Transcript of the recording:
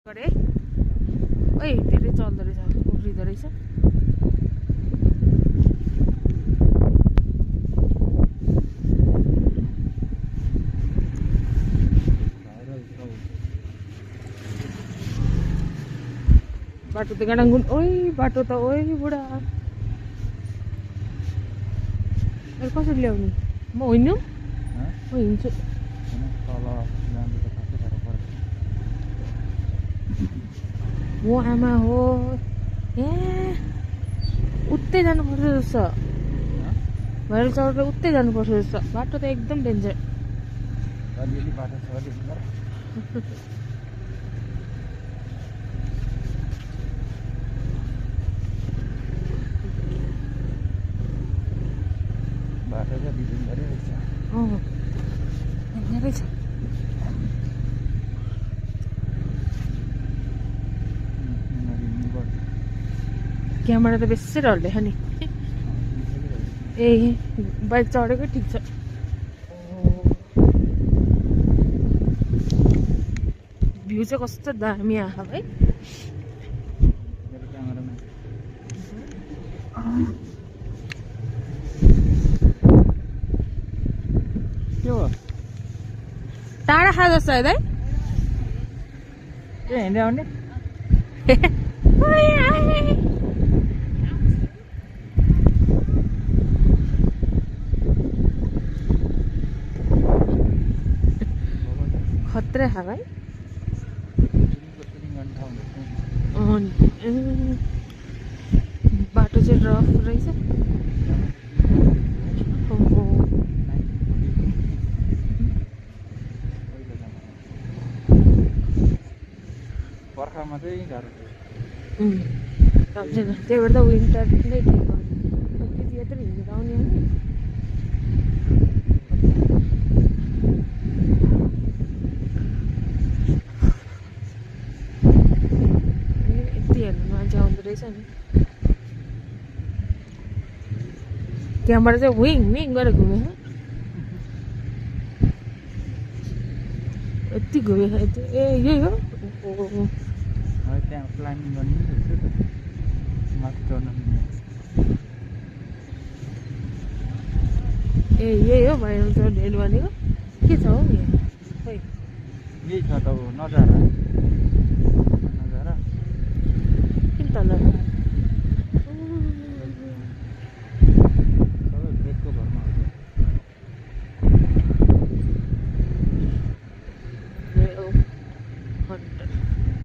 गरे ओइ धेरै चल्दो रहेछ उफ्रिदो रहेछ बाटो त गाडाङ्गुन ओइ बाटो त ओइ बुढा कसरी ल्याउने म हिँड्नु म हिँड्छु हो आमा हो ए उतै जानुपर्छ जस्तो भैरव चौर उतै जानुपर्छ जस्तो बाटो त एकदम डेन्जर बाटो चाहिँ बिजुली रहेछ रहेछ क्यामेरा त बेसी डल्दैछ नि ए बाइक चढेकै ठिक छ भ्यू चाहिँ कस्तो दामी आएको है टाढा खा जस्तो है दाइ के हिँड्दै आउने खत्रै खा भाइ बाटो चाहिँ रफ रहेछ बर्खामा चाहिँ गाह्रो त्यही भएर त विन्टर नै ठिक हो त्यति यत्रो हिँडेर आउने हो नि यति हेर्नु मान्छे आउँदो रहेछ नि त्यहाँबाट चाहिँ विङ विङ गरेर घुमेको यति घुमेको यति ए यही हो त्यहाँ प्लानिङ गर्ने माथि चढ्न ए यही हो भाइरल चौर भनेको के छ हौ यहाँ खै यही छ त नजारा